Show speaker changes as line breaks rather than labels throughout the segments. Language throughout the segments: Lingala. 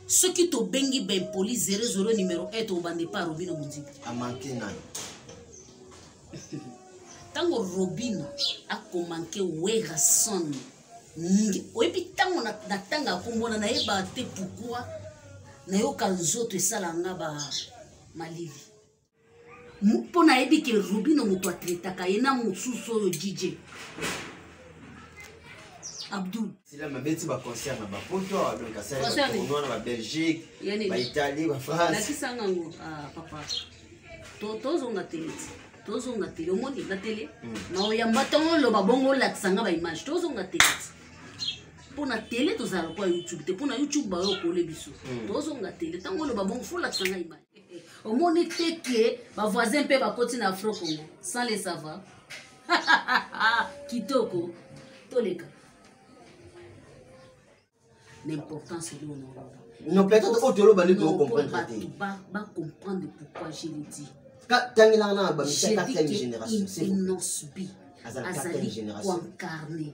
Soki tobengi baimpoli 00 numéro 1, tobanda epa Robino Mondibu.
Amanke nani?
Ntango Robino akomanke Werrason, oyebi, ntango natanga nkombo nayeba te pourquoi nayoka nzoto esala nga ba malili, mpo nayebi ke Robino moto atraitaka ye na mosusu oyo DJ Abdul.
Sila mabeti baconcert na bapoto awa, donc asali batournoi na babelgique, baitalie, bafrance.
Lakisanga yango. Ah, papa, tozonga tele ti tozonga tele, omoni na tele na oyamba ntango oloba bongo, olakisanga baimage. Tozonga tele ti mpo na tele tozala lokola YouTube te, mpo na YouTube bayokole biso. Tozonga tele, ntango oloba bongo, fo olakisanga image. Omoni te ke bavoisin mpe bakoti na Afro Congo sans le savoir. Kitoko, toleka na importance eloko na oloba.
Non, peut-être oyo toloba nde tocomprendre te.
Bacomprendre pourquoi je le dis.
Tangelanga na bamisa quatrième génération.
Innoss'B azali koincarne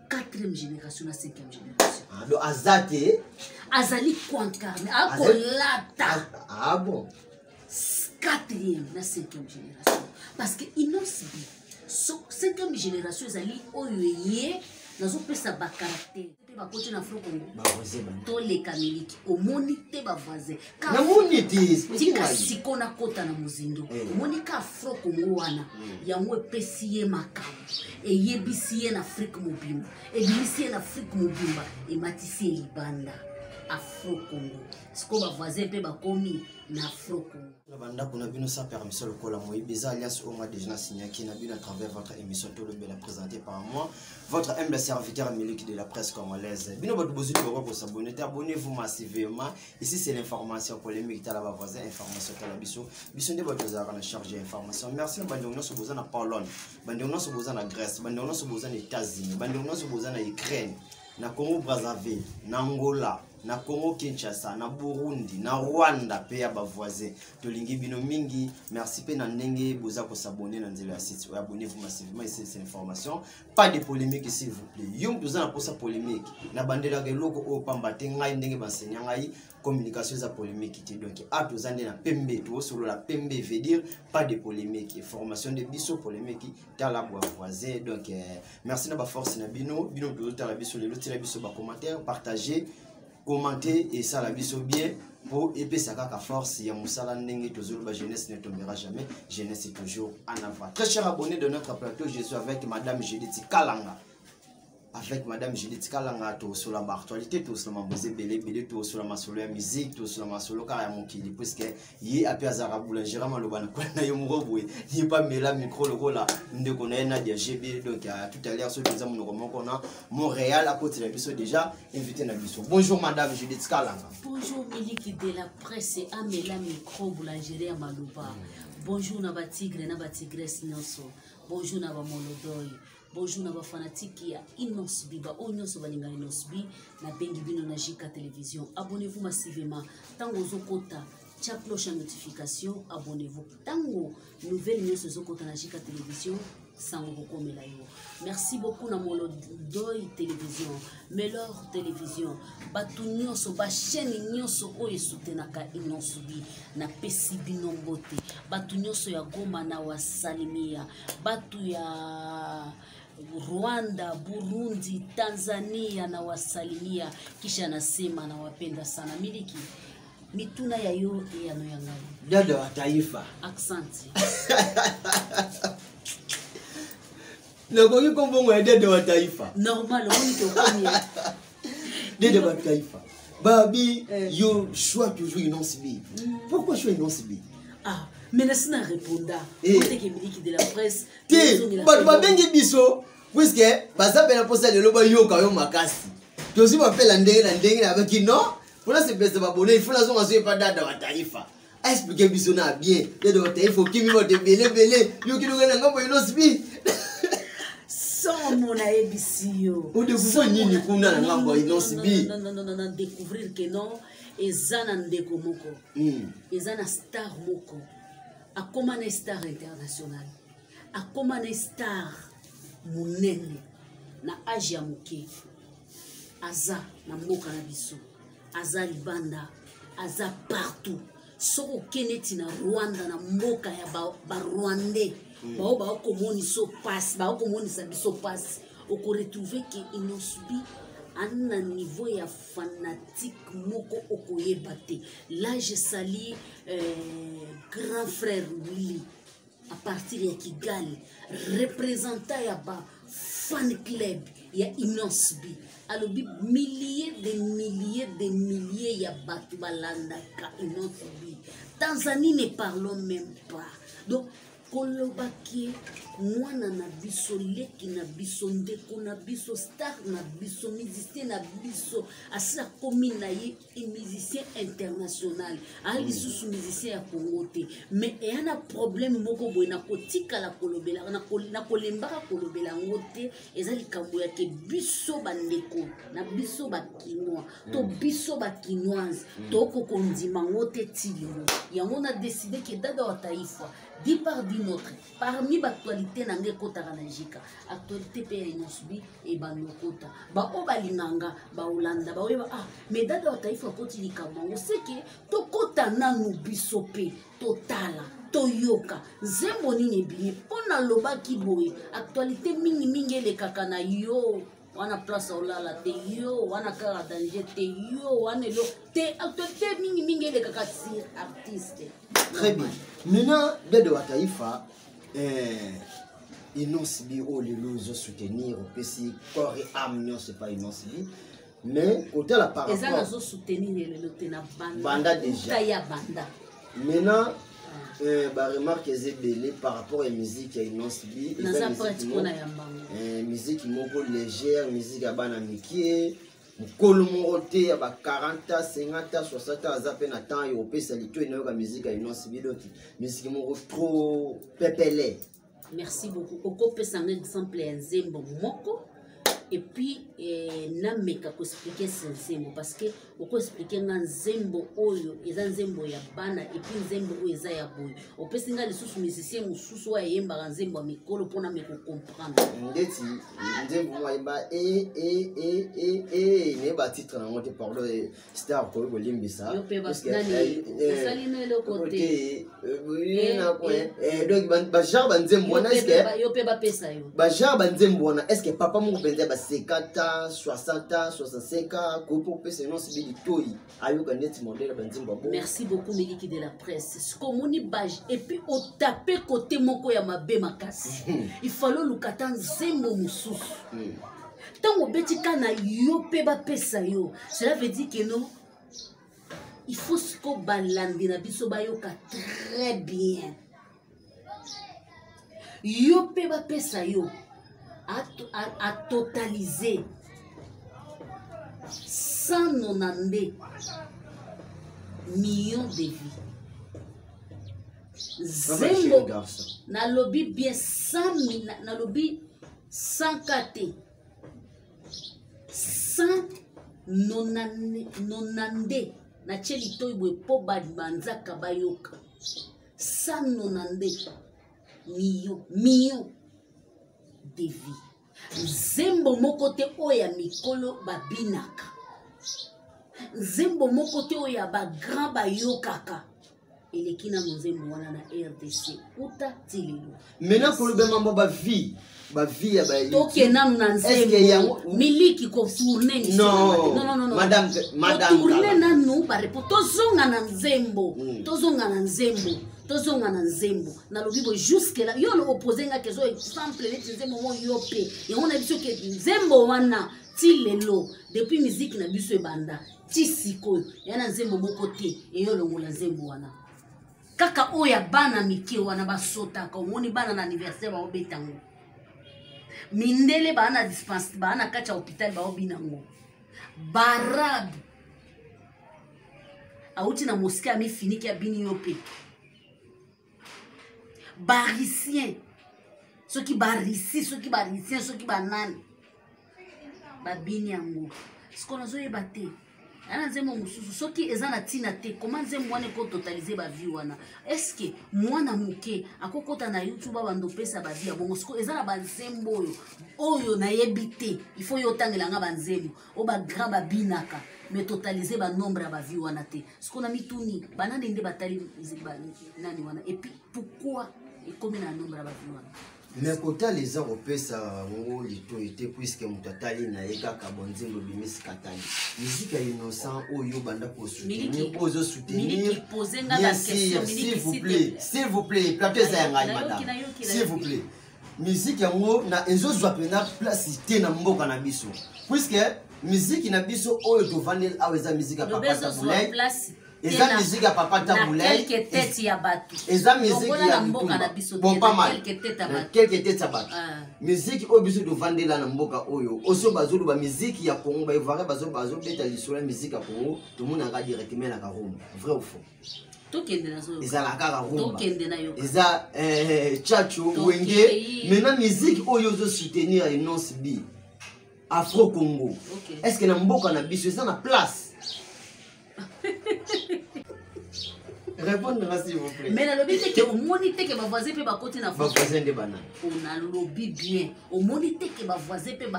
quatrième génération na cinquième génération.
Ah, donc aza te.
Azali koincarne, akolata.
Ah bon.
Quatrième na cinquième génération, parce que Innoss'B, so cinquième génération ezali oyo ye nazopesa bacaractère te, bakoti na Afro Congo. Toleka miliki, omoni te bavoisin?
Namoni te.
Tika siko nakota na mozindo. Omoni ka Afro Congo wana, yango epesi ye makambo, eyebisi ye na Afrique mobimba, ebimisi ye na Afrique mobimba, ematisi ye libanda, Afro Congo. Sikoyo bavoisin mpe bakomi na Afro Congo.
Na bandako na bino sans permission lokola moyibi, eza alliance oyo nga déjà nasignaki na bino à travers votre émission Tolobela, présenté par moi, votre humble serviteur, Miliki de la presse congolaise. Bino bato bozwi boko kosabonner te, abonnez-vous massivement. Ici, c'est l'information polémique. Tala bavoisin, information, tala biso. Biso nde bato ezalaka na charge ya information. Merci na bandeko nyonso boza na Pologne, bandeko nyonso boza na Grèce, bandeko nyonso boza na États-Unis, bandeko nyonso boza na Ukraine, na Congo Brazzaville, na Angola, na Congo Kinshasa, na Burundi, na Rwanda mpe ya bavoisin. Tolingi bino mingi. Merci mpe na ndenge boza kosabonner na nzela ya site oyo. Abonnez-vous massivement. Ici, c'est information, pas de polémique, s'il vous plaît. Yo moto oza na mposa polémique, na bandelaka eloko oyo pamba te. Ngai, ndenge bansenya ngai communication, eza polémique te. Donc a toza nde na pembe, tozosolola pembe, veut dire pas de polémique, formation de biso polémique, tala bwa voisin. Donc merci na baforce na bino. Bino tozotala biso lelo, tiela biso bacommentaire, partager, commenter, esala biso bien mpo epesa kaka force ya mosala. Ndenge tozoloba, jeunesse ne tombera jamais, jeunesse est toujours en avant. Très cher abonné de notre plateau, je suis avec madame Judith Kalanga. Avec madame Judith Kalanga, tosola baactualité, tosola mamboze ebele ebele, tosola masolo ya musique, tosola masolo kaka ya mokili, puisque ye ape azalaka boulangera maloba na kwela na ye moko boye, ye mpe amela micro lokola ndeko na ye Nadia GB. Donc à tout à l'heure, soki toza monoko moko na Montréal, akotela biso déjà invité na biso. Bonjour madame Judith Kalanga.
Bonjour Miliki de la presse, amela micro, boulangerie ya maloba. Bonjour na batigre na batigresse nyonso, bonjour na bamolodoi, bonjour na bafanatike ya Innoss'B, baoyo nyonso balingaka Innoss'B. Nabengi bino na JK Télévision. Abonnez-vous massivement. Ntango ozokota, tia cloche ya notification, abonnez-vous. Ntango nouvelle nyonso ezokota na JK Télévision, sango kokomela yo. Merci beaucoup na Molodoi Télévision, Melor Télévision, bato nyonso, bachaîne nyonso oyo esoutenaka Innoss'B, napesi bino mbote. Bato nyonso ya Goma na wasalimia, bato ya Rwanda, Burundi, Tanzania na wasalimia, kisha nasema nawapenda sana. Miliki, mituna ya yo, eyano ya ngai.
Dada wa taifa.
Accent.
Nakoki kombongo ya dada wa taifa.
Normal, omoni ke okomi.
Dada wa taifa, babi yo choix toujours Innoss'B. Pourquoi choix Innoss'B?
Ah, mais nasi na réponda. Oteke Miliki de la presse.
Te, bato babengi biso puisque baza mpe na mposa lelo bayoka yo makasi. Tozwi bapela ndenge na ndenge, nabaki non, mpona sepesa babone, ifo nazonga so epa dada wa taifa, aexpliquer biso na bien. Dada wa taifa, okimi bato ebele ebele, yoki na ngambo Innoss'B.
Somo, nayebisi yo.
Odécouvrir nini kuna na ngambo ya Innoss'B?
Na découvrir ke non, eza na ndeko moko, eza na star moko, akóma na star international, akóma na star monene na age ya moke, aza na mboka na biso. Aza libanda, aza partout. Soki oke neti na Rwanda, na mboka ya Barwandais, ba bao baokomonisa pasi, baokomonisa biso pasi, okoretrouve ke Innoss'B ana niveau ya fanatique moko okoyeba te. Là je salue grand frère Willy à partir ya Kigali, représentant ya ba fan club ya Innoss'B. Alobi milliers de milliers de milliers ya bato balandaka Innoss'B. Tanzanie, ne parlons même pas. Donc kolobaki mwana na biso, leki na biso, ndeko na biso, star na biso, musicien na biso, asi akomi na ye musicien international, aya lisusu musicien ya Congo te. Mais eya na problème moko boye, na kotikala kolobela, na kolembaka kolobela yango te. Eza likambo ya ke biso bandeko na biso Bakinois to biso Bakinoise tokokondima yango te ti lelo. Yango na décide ke Dada wa Taifa di par di notre parmi baactualité na ngai ekotaka na jika actualité mpe ya Innoss'B ebanda okota. Baoyo balinganga baolanda, baoyeba: ah, mais Dada wa Taifa akoti likambo yango, seke tokota nanu biso mpe totala, toyoka nzembo nini ebimi. Mpo nalobaki boye, actualité mingimingi elekaka na yo wana, place olala te, yo wana kaka danger te, yo wana elo te. Actualité mingimingi elekaka sur artiste.
Très bien. Maintenant, Dede wa Taifa, Innoss'B oyo lelo ozosoutenir, opesi corps et âme nyonso epai Innoss'B, mais kotala par
eza
rapport
nazosoutenir lelo te, na banda.
Banda déjà.
Uta ya banda.
Maintenant, baremarque eza ebele par rapport ya musique ya Innoss'B.
Naza prête mpona ya mbango.
Musique moko légère, musique ya bana mike. Mokolo moko te ya ba 40 ans, 50 ans, 60 ans aza mpe na temps ya kopesa litoi nayoka musique ya Innoss'B. Donc musique moko trop pepele.
Merci beaucoup. Okopesanga exemple ya nzembo moko et puis nameka koexpliquer se nzembo, parce que okoexpliquer nga nzembo oyo eza nzembo ya bana et puis nzembo oyo eza ya boye. Opesi nga lisusu musicien mosusu oyo ayembaka nzembo ya mikolo mpona me kocomprendre.
Ndeti nzembo moko ayemba e e e e e, nayeba titre nango te, pardon, star, okoki kolimbisa.
Yo mpe
Parce que,
nani, osali na eloko te.
Donc bagenre banzembo wana, est-ce que
Yo mpe bapesa yo.
Bagenre banzembo wana, est ce que papa moko mpenza ya ba 50 ans, 60 ans, 65 ans koki mpo kopesa nyonso bi litoi ayoka neti modele banzembo ya bo?
Merci beaucoup, Miliki de la presse. Siko omoni bage et puis otape kote moko ya mabe makasi. Il fallait oluka ata nzembo mosusu. Ntango obeti ka na yo mpe bapesa yo, cela veut dire que non, il faut siko balandi na biso bayoka très bien. Yo mpe bapesa yo atotalize 192 millions de vues. Nzembo nalobi bien 100, nalobi 100 ka te, 192. Natie litoi boye mpo banzaka bayoka: 192 millions de vues. Nzembo moko te oyo ya mikolo babinaka, nzembo moko te oyo ya bagrand bayokaka eleki nano nzembo wana na RDC uta ti lelo.
Maintenant, koloba mambo bavie ya ba
Toke nanu na nzembo, Miliki, kotourne.
Non, madame, madame.
Tourne nanu barepo, tozonga na nzembo. Tozonga na nzembo, tozonga na nzembo. Nalobi boye, jusque là yo opose nga kezo exemple neti nzembo mo yo mpe yango na biso ke nzembo wana ti lelo, depuis musique na biso ebanda ti sikoyo, ya na nzembo moko te eyo longola nzembo wana, kaka oyo ya bana mike wana basotaka. Omoni bana na anniversaire baobeta yango, mindele baa na dispense, baa na kati ya hôpital baobina yango, barabe awuti na mosquée amifiniki abini. Yo mpe barisien, soki barisi, soki barisien, soki banani babini yango. Siko nazoyeba te ana nzembo mosusu soki eza na ntina te. Koma nzembo wana ekototalize bavie wana, est-ce mwana moke akokɔta na YouTube abanda opesa bavie ya bongo? Siko eza na banzembo oyo nayebi te. Il faut yo otangelanga banzembo oyo bagrand babinaka. Mais totalize banombre ya bavue wana te. Siko na mituni, banani nde batali nani wana, et puis pourquoi ekomi na nombre ya bavue wana?
Mais kotala eza kopesa yango litoi te, puisque moto atali na ye kaka bonzembo ebimisi katali musique ya Innocent oyo banda kosoutenir, oyo ozosoutenir. Bien sûr, s'il vous plaît, s'il vous plaît, plateau eza ya ngai, madame, s'il vous plaît. Musique yango na ezozwa mpenza place te na mboka na biso, puisque musique na biso oyo tovandeli awa eza musique ya papa Tabu Ley, eza musique ya papa Tabu Ley, eza musique ya
mboka.
Bon, pas mal, quelque tête ya bato. Musique oyo biso tovandela na mboka oyo, oso bazoloba musique ya Congo, baivoirien bazobeta lisolo ya musique ya Congo, tomonaka directement na karumba. Vrai ou faux?
Tokende nazo.
Ezalaka kaka rumba, eza tchatcho, wenge. Maintenant, musique oyo ozosoutenir, Innoss'B, Afro Congo, est ce que na mboka na biso eza na place? Répondre, s'il vous plaît.
Mais nalobi te ke omoni te ke bavoisin mpe bakoti na
Bavoisin nde bana?
Nalobi bien, omoni te ke bavoisin mpe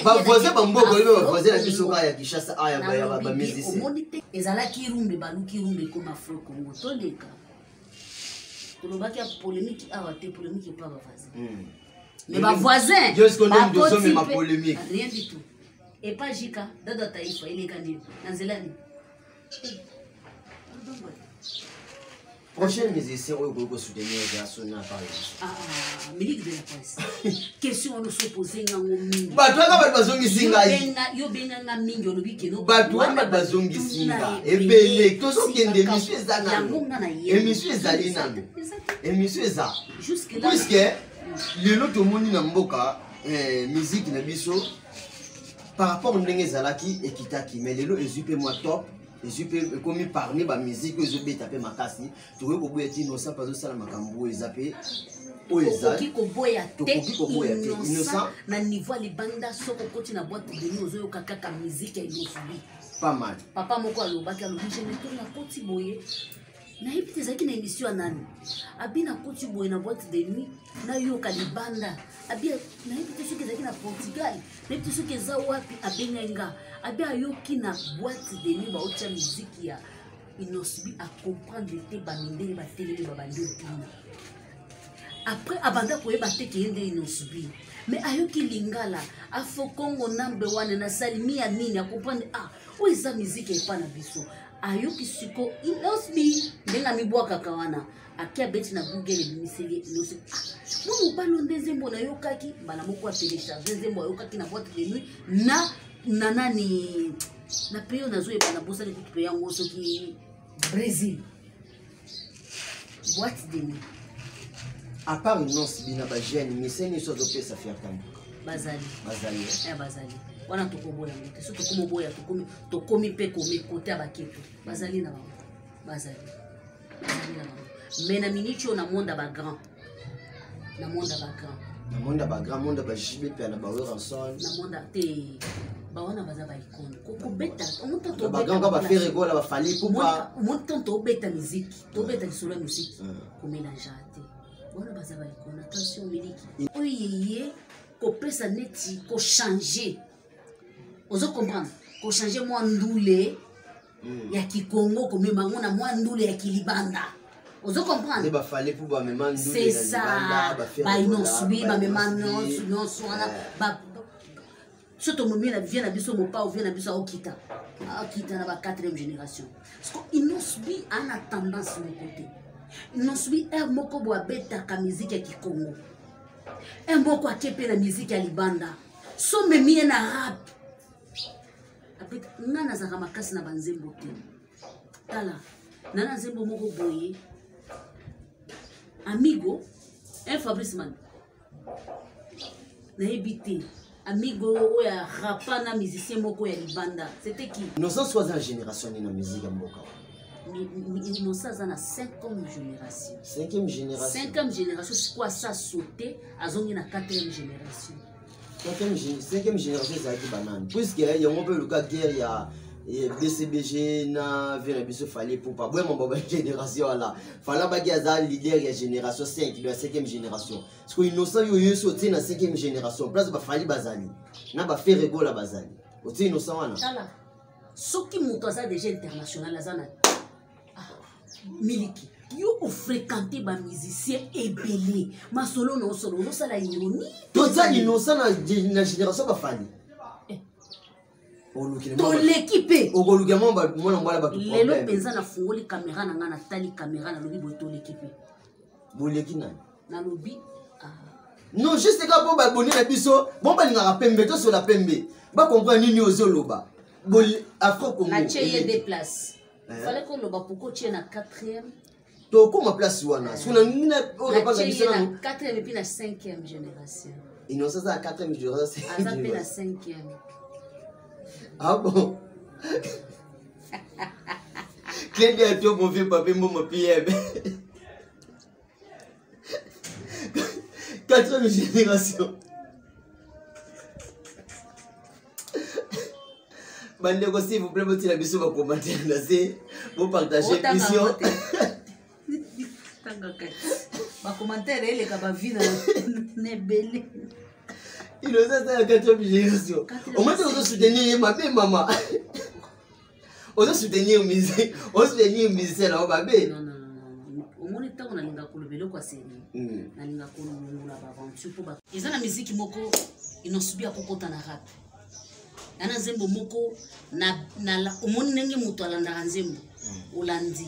Bavoisin bamboka oyebi, bavoisin na biso kaka ya Kinshasa aya bamusicien.
Omoni te, ezalaki rumbe, baluki rumbe ekoma Afro Congo. Toleka, tolobaki ya polémique awa te, polémique epa bavoisin. Mais bavoisin
polémique.
Rien du tout. Epa jika dada taifa eleka nini na nzela nini?
Prochain musicien oyo okoki kosoutenir eza Sona par
exemple? Milik de la Presse, question wana osopose ngango mingi.
Bato wana, bato bazongisi ngai.
Yo benganga mingi, olobi keno.
Bato wana bazongisi nga ebele. Tozokende, émission eza nano, émission ezali nano, émission eza, puisque lelo tomoni na mboka, musique na biso, par rapport ndenge ezalaki, ekitaki, mais lelo ezwi mpe mwa top, ezwi mpe, ekomi parmi bamusike oyo ezobeta mpe makasi. Tokoki koboya ti Innocent mpe azosala makambo oyo eza mpe oyo
Tokoki koboya te. Innocent na niveau ya libanda, soki okoti na boîte de nuit, ozoyoka kaka musique ya Innoss'B.
Pas mal.
Papa moko alobaki, alobi: "Je me tourne, nakoti boye, nayebi te ezalaki na émission ya nani." Abi: "Nakoti boye na boîte de nuit, nayoka libanda." Abi: "Nayebi te soki ezalaki na Portugal, nayebi te soki eza wapi." Abengai nga, abi ayoki na boîte de nuit baotya miziki ya Innoss'B, acomprendre te. Bamindele batelemi, babandi otuna. Après abanda koyeba te ke ye nde Innoss'B, mais ayoki lingala, Afro Congo nambe wana nasalimi ya nini, acomprendre: "Ah, oyo eza miziki epa na biso." Ayoki siko Innoss'B ndenge amibwakaka wana, ake abeti na Google, ebimiseli Innoss'B. Ah, mwa mobali oyo nde nzembo nayokaki. Mbala moko atelecharge nzembo ayokaki na boîte de nuit na nani, na pays oyo nazoyeba, nabosani kutu pe yango, soki Brésil, boîte de nuit.
À part Innoss'B, na bajeune musicien nyonso azopesa fierté mboka?
Bazali.
Bazali?
Bazali wana, tokoboya yango te. So tokomi oboya, tokomi mpe komi kote ya baketo. Bazali na bango, bazali, bazali na bango, mais na miniti oyo, na monde ya bagrand, na monde ya bagrand.
Na monde ya bagrand, monde ya baJB mpe na baWerrason?
Na monde te, bawana baza baicone kobeta.
Bagrand ka, baFerre Gola, baFally Ipupa.
Omoni, tanto tobeta miziki, tobeta lisolo ya miziki, komélange te. Wana baza baicone. Attention, miliki oyo yeye kopesa neti kochange, ozo comprendre, kochange mwa ndule ya kikongo, komema yango na mwa ndule ya kilibanda, ozo comprendre?
BaFally mpo bamema ndule.
C'est ça, baInnoss'B bamema nyonso wana. So tomomi na vie na biso, mopao vie na biso aokita, akita na ba 4e génération, parce que Innoss'B ana tendance moko te. Innoss'B aire moko boye abetaka miziki ya kikongo, aire moko ake mpe na miziki ya libanda. So memi ye na rap, abeta. Nga nazalaka makasi na banzembo te. Tala, na nzembo moko boye, amigo un Fabrice Man, nayebi te, amigo oyo arapa na musicien moko ya libanda, c'était qui?
Innocent so aza na génération nini na musique ya mboka?
Innocent aza na 5e génération.
5e génération.
5e génération. Sikoyo asa sauté, azongi na 4e génération.
5e génération ezalaki banani? Puisque yango mpe eluka guerre ya BCBG na vie na biso Fally Ipupa, bwema ba génération wana. Fally baki aza leader ya génération 5, de la 5e génération. Parce que Innocent yo yesu otie na 5e génération, place baFally bazali na baFerre Gola bazali, otie Innocent wana?
Tala. Soki moto aza déjà international, aza na miliki, yo ofréquente bamusicien ebele, masolo na osolo ozosala ironie.
Toza innocent na génération bafali.
Toleki mpe.
Okolukela mwana mwana bato.
Lelo mpenza nafungoli kamera na ngai, natali kamera, nalobi boye: toleki mpe.
Boleki nani?
Nalobi.
Non, juste kaka mpo baboni na biso bon, balingaka pembe, tosola pembe, bacomprendre nini ozoloba. Afro Congo.
Natie ye de place, fallait koloba pourquoi otie na quatrième.
Tokóma place wana soki na nini
oyo biso na quatrième et puis na cinquième génération.
Innocent aza na quatrième génération?
Aza mpe na cinquième.
Ah bon, clin d'œil à toi, mon vieux papi Mboma PM. Quatrième génération. Bandeko, s'il vous plaît, botila biso bacommentaire na se, bopartage émission.
Bacommentaire eleka, bavi na ebele.
Innocent aza na quatrième génération. Omoi te ozosoutenir ye mabe, mama, ozosoutenir musique, ozosoutenir musicien na yo mabe.
Omoni, ntango nalinga koloba eloko ya seri, nalinga kolongola baaventure, mpo eza na miziki moko Innoss'B akokota na rap ya na nzembo moko. Omoni ndenge moto alandaka nzembo, olandi,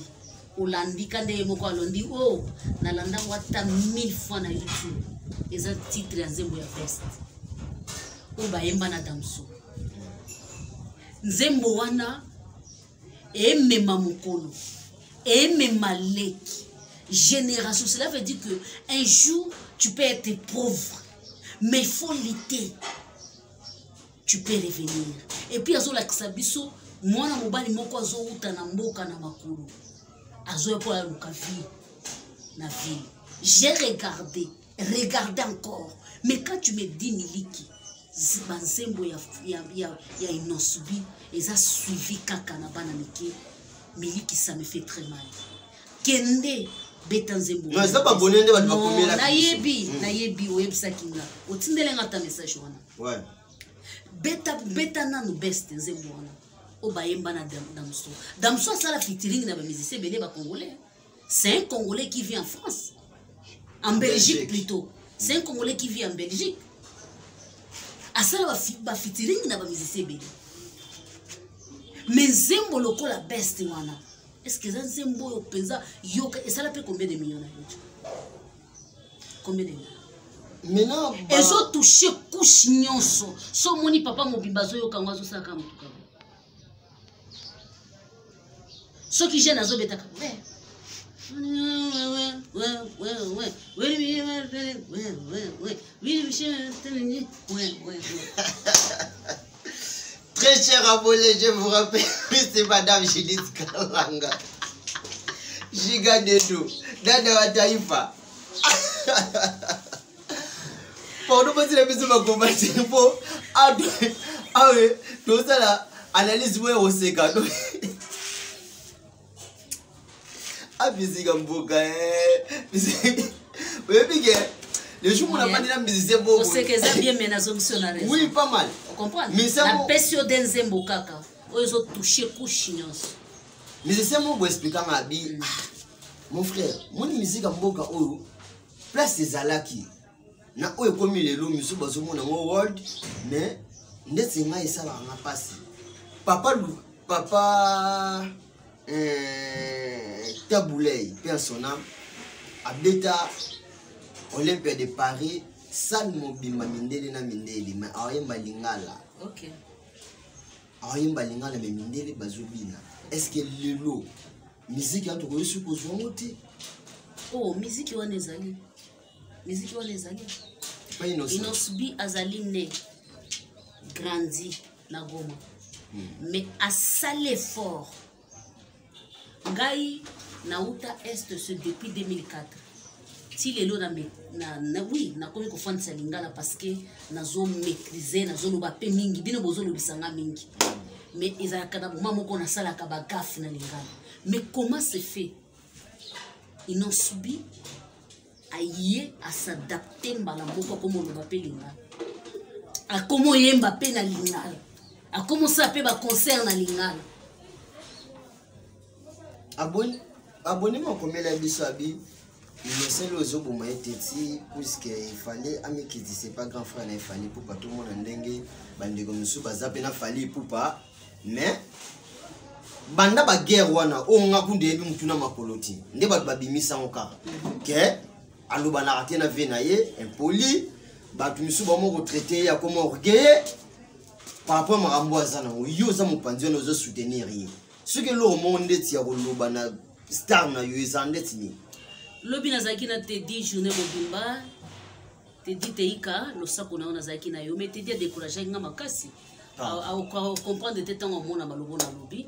olandika ndenge moko alondi o oh, nalandango ata mille fois na YouTube. Eza titre ya nzembo ya Veste oyo bayemba na Damso. Nzembo wana emema mokolo, emema leki, génération. Cela veut dire que un jour tu peux être pauvre, mais il faut lutter, tu peux revenir. Et puis azolakisa biso mwana mobali moko azowuta na mboka na makolo, azoya mpo aluka vie na ville. J'ai regardé, regardé encore, mais quand tu me dis miliki, banzembo ya Innoss'B eza suivi kaka na bana mike, miliki, ça me fait très mal. Kende beta nzembo.
Eza babone nde bato bakomelaki.
Nayebi, nayebi, oyebisaki nga, otindelenga ata message wana. Beta, beta nanu best nzembo wana oyo bayemba na Damso. Damso asala featuring na bamusicien ebele bacongolais. C'est un Congolais qui vit en France, en Belgique, Belgique. Plutôt c'est un Congolais qui vit en Belgique. Asala bafeaturing na bamusicien ebele, mais nzembo lokola best wana, est ce que eza nzembo oyo mpenza yoka esala mpe combien de millions na YouTube? Combien de millions?
Maintenant
Ezotouche couche nyonso. So omoni papa mobimba azoyoka yango, azosalaka motuka. Soki jeune azobetaka ouais.
Très cher abonné, je vous rappelle, c'est Madame Judith Kalanga. Giga Dedo, Dada wa Taifa. Pardon, parce que biso bakombati mpo awe tosala analyse moya koseka abisika mboka. Oyebi ke le jour mona fandi na musicien
bongo, koseka eza bien, mais nazongisi na raison.
Oui, pas mal.
Comprendre, napesi yo de nzembo kaka oyo ezotouche couche nyonso.
Musicien moko boye expliquanga abi: "Mon frère, moni musique ya mboka oyo, place ezalaki na oyo ekomi lelo, misu bazomona yango world, mais ndeti ngai esalaka nga mpasi." Papa lu, papa Tabu Ley mpe ya son âme, abeta Olympia de Paris, salle mobimba mindele na mindele, mais aoyemba lingala. Aoyemba lingala, mais mindele bazobina. Est ce que lelo miziki wana tokoki soki kozwa yango te?
Oh, miziki wana ezali, miziki wana ezali. Innoss'B azali né, grandi na Goma, mais asali effort. Ngai nauta Est ce depuis 2004 ti lelo na oui, nakomi kofandisa lingala parce que nazomaîtrise, nazoloba mpe mingi, bino bozolobisa nga mingi, mais ezalaka na moma moko nasalaka bagaffes na lingala. Mais comment se fait Innoss'B aye as'adapte mbala moko, akoma oloba mpe lingala, akoma oyemba mpe na lingala? Akomosala mpe baconcert na lingala.
Abonnement okomela biso abi innocent oyo ozoboma ye teti puisque efale amikitisa epa grand frère na efali pupa. Tomona ndenge bandeko mosusu baza mpe na Fally Ipupa, mais banda baguerre wana oyo nga kunde yebi mutu na makolo te, nde bato babimisango kaka ke alobanaka te na vie na ye impoli. Bato misusu bamo kotraite ye akoma orgueilleux par rapport makambo aza nango. Yo oza mopanzi wana, ozosoutenir ye. Soki eloko moko ndeti ya koloba na star na yo eza ndeti nini?
Lobi nazalaki na Tedi journée mobimba. Tedi Teika, losako na yo, nazalaki na yo, mais Tedi adécourageaki nga makasi. Acomprendre te ntango amona malobo nalobi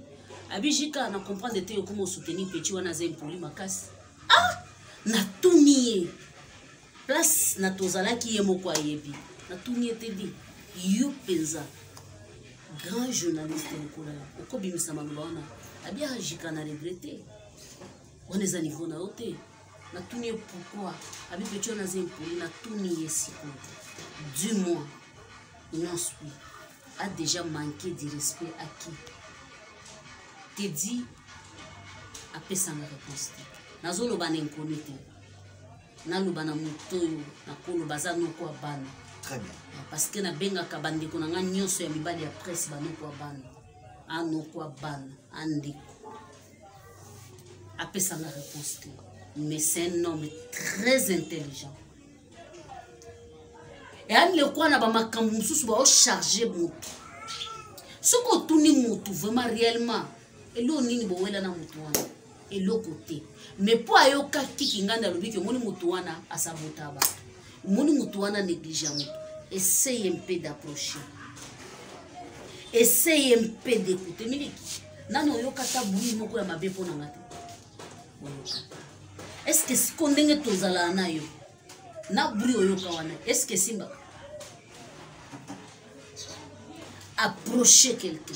abijika na comprendre te okoma osoutenir petit wana aza impoli makasi. Ah, natuni ye place na tozalaki, ye moko ayebi. Natuni ye: Tedi, yo mpenza grand journaliste lokola yo, okobimisa maloba wana? Abi ajika na regretter wana, eza niveau na yo te. Natuni ye pourquoi abi petit wana aza impoli. Natuni ye sikoyo: du moins Innoss'B a déjà manqué du respect à qui? Tedi apesanga réponse te. Nazoloba na inconnu te, naloba na moto oyo nakoloba aza noko ya bana.
Très bien.
Parce que nabengaka bandeko na nga nyonso ya mibali ya presse banoko ya bana, anoko ya bana, andeko. Apesanga réponse te, mais c'est un homme très intelligent. Eyani lekwa na bamakambo mosusu baocharge motu. Soki otuni motu vraiment réellement eloko nini bowela na motu wana, eloko te. Mais mpo ayokaki kingandi alobiki, omoni motu wana asabota bato, omoni motu wana néglige motu. Essaye un peu d'approcher, essaye un peu d'écouter. Miliki nano oyoka ata bruit moko ya mabe mpo na nga te, oyoka. Est ce que siko ndenge tozalaka na yo na bruit oyoka wana, est ce que esimbaka? Approcher quelqu'un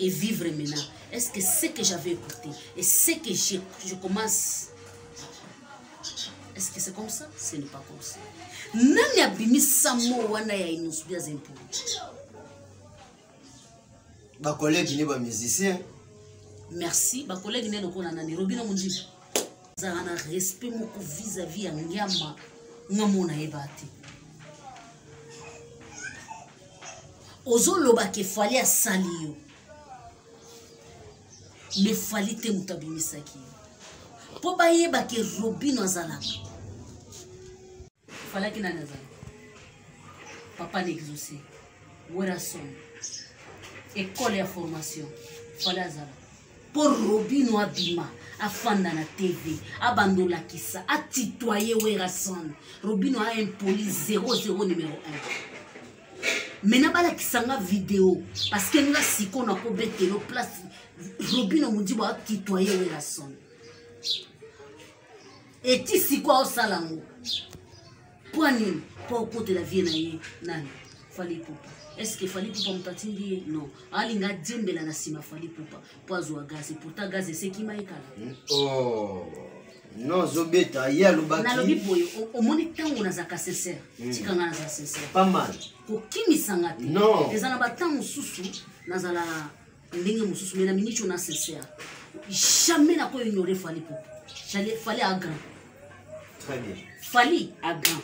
et vivre maintenant, est-ce que ce que j'avais écouté et ce que je commence, est-ce que c'est comme ça? Ce n'est pas comme ça. Nani abimisa mo wana ya Innoss'B aza impoli?
Bacollègue ne bamusicien.
Merci. Bacollègue ne lokola nani? Robino Mondibu azalaka na respect moko vis-à-vis ya ngiama. Nga mona yeba te, ozolobaka efali asali yo, mais Fally te moto abimisaki yo mpo bayebaka Robino azalaka. Falaki nani azala papa na exaucé Werrason, école ya formation. Fally azala mpo Robino abima, afanda na TV, abanda olakisa atitoye Werrason. Robino a impoli 00 numéro 1. Maintenant balakisanga video, parce que nga sikoyo nakobetelo place Robino Mondibo atitoye Werrason. Eti sikoyo aosala yango mpo nini? Mpo okotela vie na ye nani? Fally Ipupa. Est ce que Fally Ipupa moto atindi ye? Non, alinga adiembela na nsima Fally Ipupa mpo azwa gaz. Pourtant gaz esekima ye kala.
Oh. Non, ozobeta ye alobaki.
Nalobi boye, omoni ntango nazalaka sincère, tika nga nazala sincère.
Pas mal.
Kokimisanga te.
Non.
Eza na batemps mosusu nazala ndenge mosusu, mais na miniti oyo na sincère, jamais nakoyo ignore Fally Ipupa. Fally a grand.
Très bien.
Fally a grand.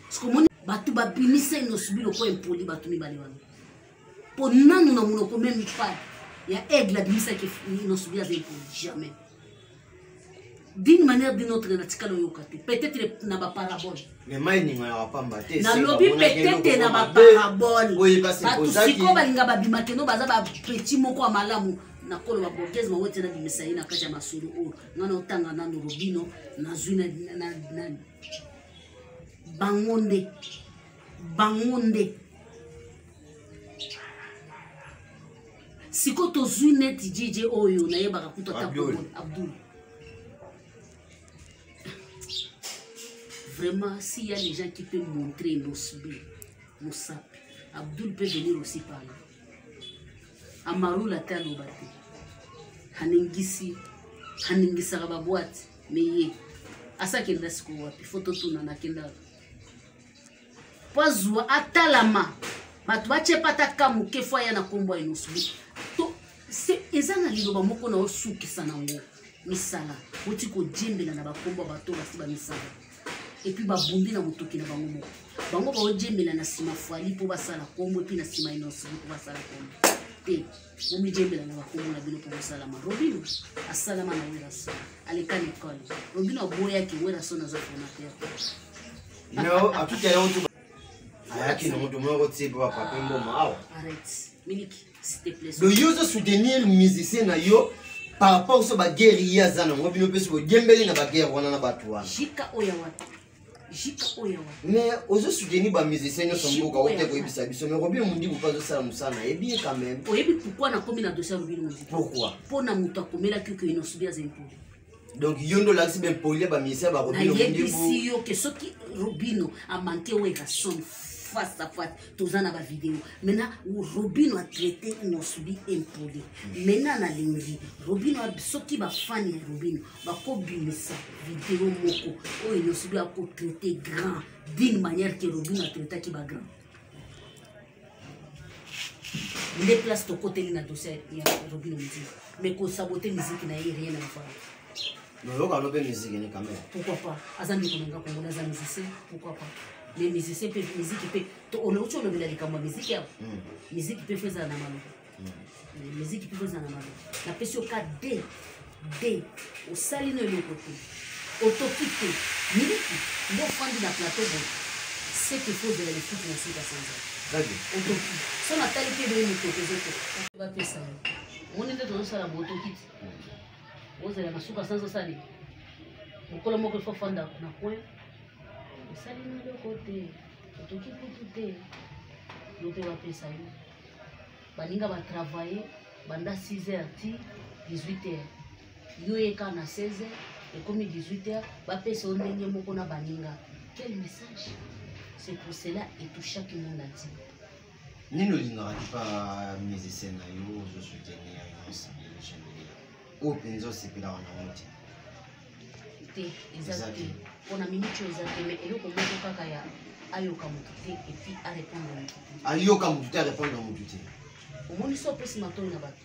Parce que omoni bato babimisa Innoss'B lokola impoli, bato mibale wana, mpo nanu na monoko même pas ya aigle abimisaki Innoss'B aza impoli, jamais. D'une manière d'une autre natikala oyoka te, peut-être na baparabole.
Mais mai eninganaka pamba te.
Nalobi peut-être na baparabole. Bato sikoyo balinga babima keno baza bapeti moko ya malamu. Nakoloba borgese mawete nabimisa ye na kati ya masolo oyo nga na otanga nano Robino nazwi na bango nde bango nde sikoyo tozwi neti JJ oyo nayebaka kutu ata Abdul. Vraiment, s'il y a les gens qui peuvent montrer Innoss'B mosapi, Abdul peut venir aussi parler. Amarula te, aloba te, aningisi, aningisaka baboite, me ye asakenda sikoyo wapi? Fo totuna nakenda po azwa atalama. Bato batie pata ka moke fo aya na nkombo ya Innoss'B. To eza na liloba moko na osukisa nango misala oti kodiembela na bakombo ya bato basi bamisala et puis babundi na motoki na bango moko. Bango baodiembela na nsima Fally mpo basala kombo, et puis na nsima Innoss'B mpo basala kombo te. Bomidiembela na bakombo na bino mpo bosalama. Robino asalama na Werrason, aleka na ekole. Robino aboyaki Werrason aza formateur.
No atuki yango tu ayaki na moto moko tie mpe bapape mboma awa.
Arrête, Miliki, s'il te plaît.
Donc yo ozosoutenir musicien na yo par rapport so baguerre ye aza nango, bino mpe so bodiembeli na baguerre wana na bato wana.
Jika oyo wapi? Jika oyo wapi?
Mais ozosoutenir bamusicien nyonso mboka ote koyebisa biso, mais Robino Mondibu mpe azosala mosala na ye bien quand même.
Oyebi pourquoi nakomi na dossier ya Robino Mondibu?
Pourquoi?
Mpo na moto akomelaki ke Innoss'B aza impoli.
Donc yo nde olakisi bempoli ya bamusicien ba Robino Mondibu.
Nayebisi yo ke soki Robino amanke Werrason face à face, toza na bavideo. Maintenant Robino atraité Innoss'B impoli. Maintenant nalingi Robino, soki bafani ya Robino bakobimisa video moko oyo Innoss'B akotraité grand d'une manière que Robino atraitaki bagrand, nde place tokoteli na dossier ya Robino Mondibu. Mais kosabote musique na ye, rien à voir.
Noyoka no mpe musique ne quand même.
Pourquoi pas? Aza ndeko na nga Kongola, aza musicien, pourquoi pas? Mais musicien mpe musique mpe, oloti olobela likambo ya musique awa. Musique mpe fo ezala na maloba. Musique mpe fo ezala na maloba. Napesi yo ka d d osali no eloko te, otoki te. Miliki nde ofandi na plateau boye, ce qu'il faut ozela lifuti na suka sanza. Otoki so natali mpe ebele motoki ezotoka bapesa yo, omoni nde tozosala bo otoki te, ozela na suka sanza. Osali mokolo moko ifo fanda na coin, osali no eloko te, otoki kutu te, yo mpe bapesa yo. Baninga batravaille banda 6 heures ti 18 heures, yo yeka na 16 heures ekomi 18 heures, bapesa yo ndenge moko na baninga. Quel message? C'est pour cela etouchaki monde entier.
Nini olingaka te pa musicien na yo ozosoutenir, Innoss'B, le oyo mpenza osepelaka nango te?
Te, eza te. Mpona miniti oyo eza te, mais eloko moko kaka ya ayoka motu te et puis arépondre motu te.
Ayoka motu te, arépondre motu te.
Omoni, so opesi matoi na bato,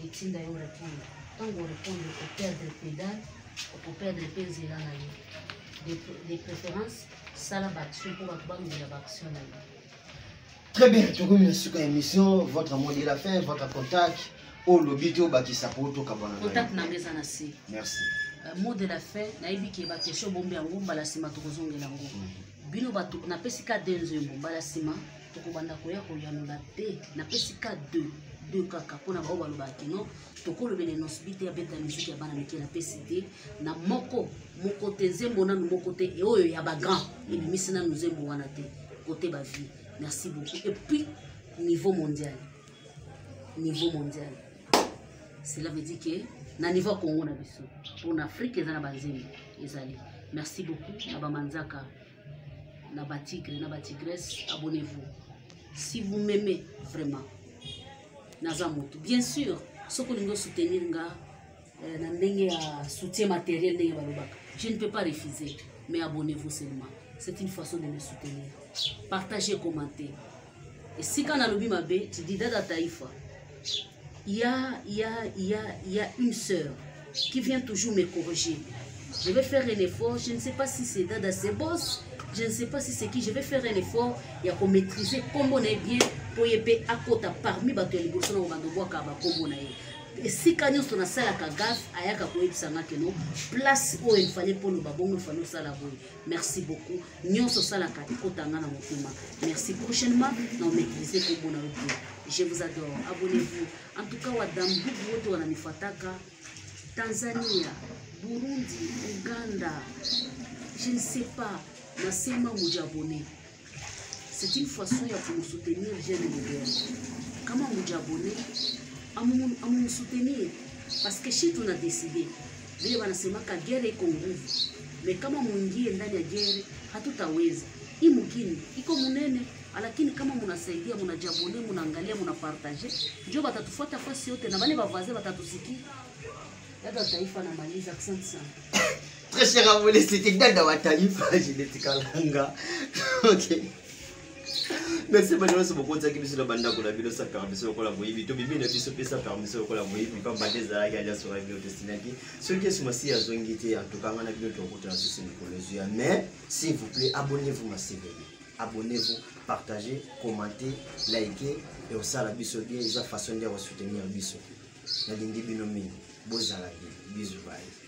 etinda yo répondre. Ntango orépondre, operdre pédale, okoperdre mpe nzela na yo. De préférence sala baaction mpo bato balobela baaction na yo.
Très bien, tokomi na suka émission. Votre mot de la fin, votre contact, olobi te obakisa po tokabwana.
Contact na nga eza na se.
Merci.
Mot de la fin, nayebi ke baquestion bombe yango, mbala nsima tokozongela yango. Bino bato napesi ka de nzembo, mbala nsima tokobanda koya koyanola te. Napesi ka deux deux kaka mpona bao balobaka kino tokolobela Innoss'B te abeta musique ya bana mike. Napesi te na moko moko te, nzembo nanu moko te e oyo ya bagrand ebimisi nanu nzembo wana te côté bavie. Merci beaucoup. Et puis niveau mondial, niveau mondial, cela veut dire que na niveau ya Congo na biso, mpona Afrique eza na banzembo ezali. Merci beaucoup na bamanzaka, na batigre, na batigresse. Abonnez-vous si vous m'aimez vraiment. Naza motu, bien sûr. Soki olingi osoutenir nga na ndenge ya soutien matériel, ndenge balobaka, je ne peux pas refuser, mais abonnez-vous seulement, c'est une façon de me soutenir. Partagez, commentez. Esika nalobi mabe, tu dis Dada Taïfa. Il y a, il y a, il y a, il y a une sœur qui vient toujours me corriger. Je vais faire un effort. Je ne sais pas si c'est Dada Sebos, je ne sais pas si c'est qui. Je vais faire un effort ya komaîtriser kombo na ye bien mpo ye mpe akota parmi bato ya liboso na kobanda obwaka bakombo na ye. Esika nyonso nasalaka gaffe, ayaka koyebisa nga keno place oyo efale mpo loba bongo, efale osala boye. Merci beaucoup. Nyonso osalaka ekotanga na motema. Merci. Prochainement na omaîtrise kombo na yo bien. Je vous adore, abonnez-vous. En tout cas, wadambugu wote wananifuataka Tanzania, Burundi, Uganda, je ne sais pas, nasema mujiabonner, c'est une façon ya kumsoutenir jeune leader. Kama mujiabonner, amumsoutenir, parce que shi tuna décidé vile wanasemaka guerre iko nguvu, mais kama mwingie ndani ya guerre hatutaweza. Hii mugini iko munene, lakini kama munasaidia, munajiabonner, munaangalia, munapartage, njo batatufuata fasi yote na bale bavaze batatusikia. Dada Taifa, namaliza, asante sana.
Très cher abonné, c'était Dada wa Taifa, Juliette Kalanga. Ok. Merci bana nyonso bokotisaki biso na bandako na bino sa permission lokola moyibi. Tobimi na biso mpe sa permission lokola moyibi, pamba te ezalaki alliance oyo bino tosinaki. Soki Yesu Masiya azongi te, en tout cas ngai na bino tokokutana susu mikolo ezoya. Mais s'il vous plaît, abonnez-vous massivement, abonnez-vous, partagez, commentez, likez et osala biso bien. Eza façon nde ya kosoutenir biso. Nalingi bino mingi, bozala bien. Bisous, bye.